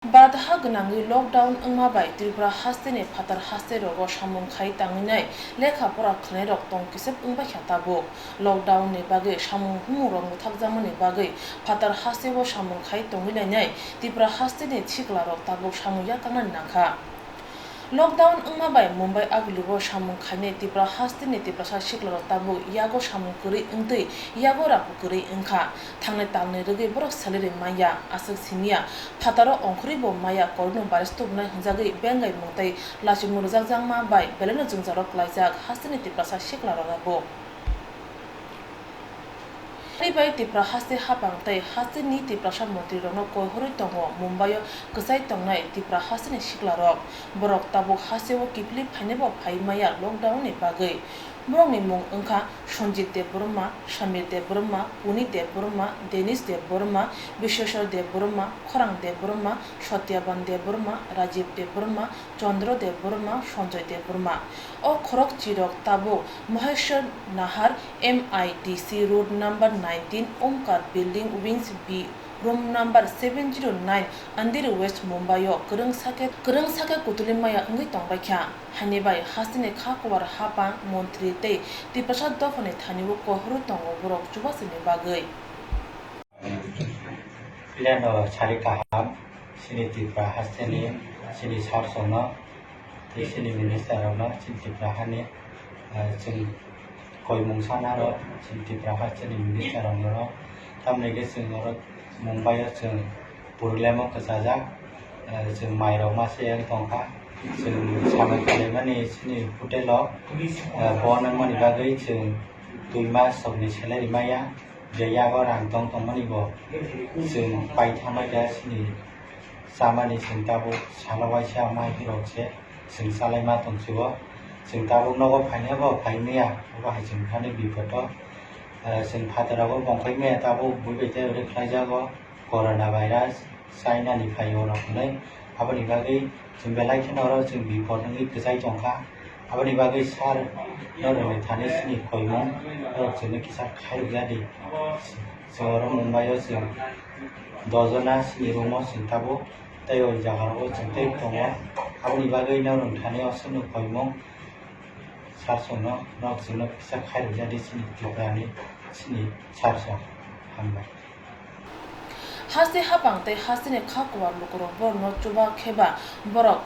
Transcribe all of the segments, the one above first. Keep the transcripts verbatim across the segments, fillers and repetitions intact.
Bharat ha gwnangwi lockdown wngma bai Tripura hasteni phatar haste rogo samung khai tangwinai lekha pora khwlwinairok tong kisep wngbaikha tabuk. Lockdown ni bagwi samung humung rok mwthakjakmani bagwi phatar hasteo samung khai tongwi lainai Tripura hasteni sikla rok tabuk samung yakarnani nangkha. Lockdown wngma bai Mumbai agluo samung khainai Tripura hasteni Tiprasa sikla rok tabuk yago samung kwrwi wngtwi yago rang kwrwi wngkha. Thangnai talni rwgwi borok salary manya, aswk simiya phataro ongkhorwi bo maya coronavirus tubunai hwnjagwi bengai mung tei lachimung rwjakjakma bai belaino jwngjal rok klaijak hasteni Tiprasa sikla rok abo. Ari bai Tipra haste hapang tei hasteni Tiprasa montri rokno koihorwi tongo Mumbai o kwchai tongnai Tipra hasteni sikla rok. Borok tabuk hasteo kiphilwi phainai bo phai maya lockdown ni bagwi. Borokni mung wngkha Sanjit Debbarma, Samir Debbarma, Puni Debbarma, Denish Debbarma, Bisweswar Debbarma, Khorang Debbarma, Satyaban Debbarma, Rajiv Debbarma, Chandra Debbarma, Sanjoy Debbarma. O khorokchirok tabuk Maheshwar Nahar, M I D C Road number nineteen, Omkar Building, Wings B, room number seven zero nine, Andheri West, Mumbai o kwrwng sakhe, kwrwng sakhe kutulwi maya wngwi tongbaikha. Haini bai hasteni kha kuwar hapang, montri tei Tiprasa dophani thanio kohorwi tongo borok chubasini bagwi. Pilano sari kaham, chini Tripura hasteni, chini sir rokno, tei chini minister rokno, chini Tripura hani, eh, chwng koimung sana rok, chini Tripura hasteni minister rokno, tamni hwnkhe chwng oro Mumbai o chwng purulemo kwchajak, eh, chwng mai rok masa yang tongkha, chwng samung khlaimani chini hotel o, eh, bo nangmani bagwi chwng twi mas rokni salary maya. Je yago rang tong tongmani bo chwng pai thangbai kha, chini chamani chwng tabuk salo waisa mai hirok se chwng chalai ma tong chugo. Chwng tabuk nogo phaina bo phai maya, obo hai chwng thani bipot o. Eh, chwng phataro bo bongkhai maya tabuk bui bai tei ori khlai jago corona virus. China ni phai o rok hwnwi. Aboni bagwi chwng belai kheno oro chwng bipot wngwi kwchai tongkha. Aboni bagwi sir norokni thani chini koimung norok chwngno kisa khairokya di. Chwng oro Mumbai o chwng dojona chini room o chwng tabuk tei o jaga rogo chwng tei tongo. Aboni bagwi norokni thani o chwngno koimung sir chwngno norok chwngno kisa khairokya di chini Tripura ni chini sir chwng. Hambai. Haste hapang tei hasteni kha kuwar lukurok borokno chuba khe ba borok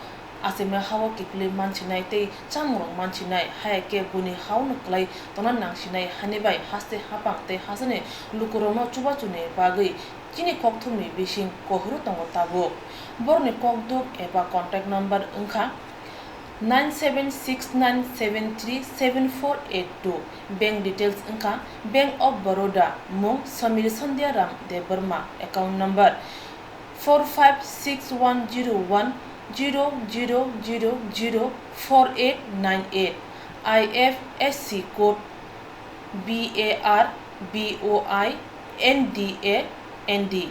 achimai ha-o kiphilwi mansinai tei chamungrok mansinai, haya khe buini ha-ono kwlai tongna nangsinai. Hani bai haste hapang tei hasteni lukurokno chubachuni bagwi chini kokthumni bising kohoro tongo tabuk. Borokni kokduk eba contact number wngkha nine seven six nine seven three seven four eight two. Bank details wngkha Bank of Baroda, mung Samir Sandhya Ram Debbarma, account number four five six one zero one zero zero zero zero four eight nine eight, I F S C code B A R B O I N D A N D.